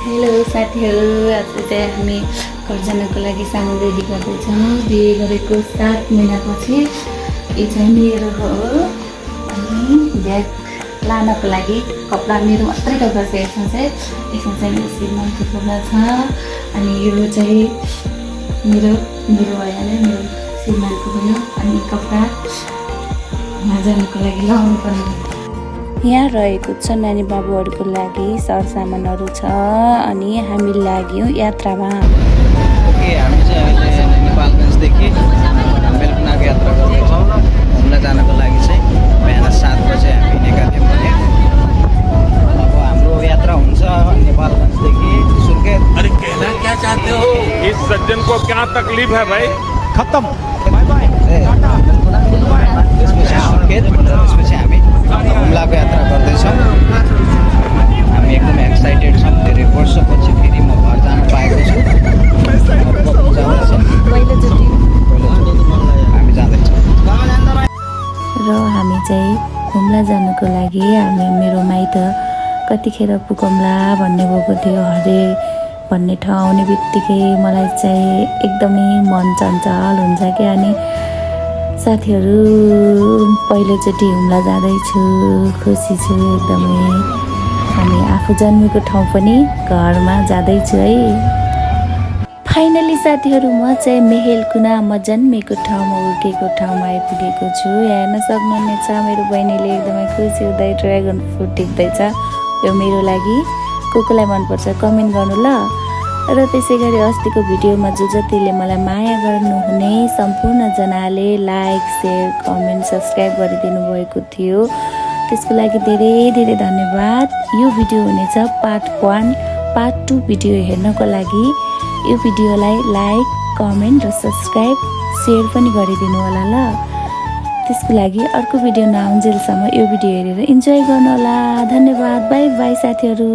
Hello साथीहरू, आज चाहिँ हामी घर जानको लागि सामान रेडी गर्दैछौँ। बिहे गरेको 7 महिनापछि यो चाहिँ मेरो हो अनि ब्याग लानको लागि कपडा मेरो मात्रै कपडा छ। यसमा चाहिँ मेरो श्रीमानको कपडा छ अनि यो चाहिँ मेरो भइहाल्यो, मेरो श्रीमानको भयो अनि कपडा यहाँ जानको लागि लगाउनु पर्ने। यहाँ रहेको छ नानी बाबुहरूको लागि सरसामानहरू छ अनि हामी लाग्यौँ यात्रामा। ओके, हामी चाहिँ अहिले नेपालगञ्जदेखि बेलकुनाको यात्रा गर्दैछौँ। हुम्ला जानको लागि चाहिँ बिहान 7 बजे हामी हिँडेका थियौँ भने अब हाम्रो यात्रा हुन्छ नेपालगञ्जदेखि सुर्खेत। अरे कहना क्या चाहते हो? इस सज्जन को क्या तकलीफ है भाई? खत्म, बाय बाय। त्यसपछि सुर्खेत र त्यसपछि हामी हुम्लाको यात्रा गर्दैछौँ। हामी एकदमै एक्साइटेड छौँ। धेरै वर्षपछि फेरि म घर जान पाएको छु। पहिलोचोटि हामी जाँदैछौँ र हामी चाहिँ हुम्ला जानुको लागि मेरो माइत कतिखेर पुगौँला भन्ने भएको थियो। हरे भन्ने ठाउँ आउने बित्तिकै मलाई चाहिँ एकदमै मन चञ्चल हुन्छ क्या। अनि साथीहरू पहिलोचोटि हुम्ला जाँदैछु, खुसी छु एकदमै। अनि आफू जन्मेको ठाउँ पनि घरमा जाँदैछु है। फाइनली साथीहरू म चाहिँ मेहेलकुना म जन्मेको ठाउँमा हुर्केको ठाउँमा आइपुगेको छु। हेर्न सक्नुहुनेछ मेरो बहिनीले एकदमै खुसी हुँदै ड्र्यागन फ्रुट टिप्दैछ। यो मेरो लागि कोलाई मनपर्छ कमेन्ट गर्नु ल। र त्यसै गरी अस्तिको भिडियोमा जतिले मलाई माया गर्नुहुने सम्पूर्णजनाले लाइक सेयर कमेन्ट सब्सक्राइब गरिदिनु भएको थियो, त्यसको लागि धेरै धेरै धन्यवाद। यो भिडियो हुनेछ पार्ट 1। पार्ट 2 भिडियो हेर्नको लागि यो भिडियोलाई लाइक कमेन्ट र सब्सक्राइब सेयर पनि गरिदिनु होला ल। त्यसको लागि अर्को भिडियो नआउन्जेलसम्म यो भिडियो हेरेर इन्जोय गर्नु होला। धन्यवाद, बाई बाई साथीहरू।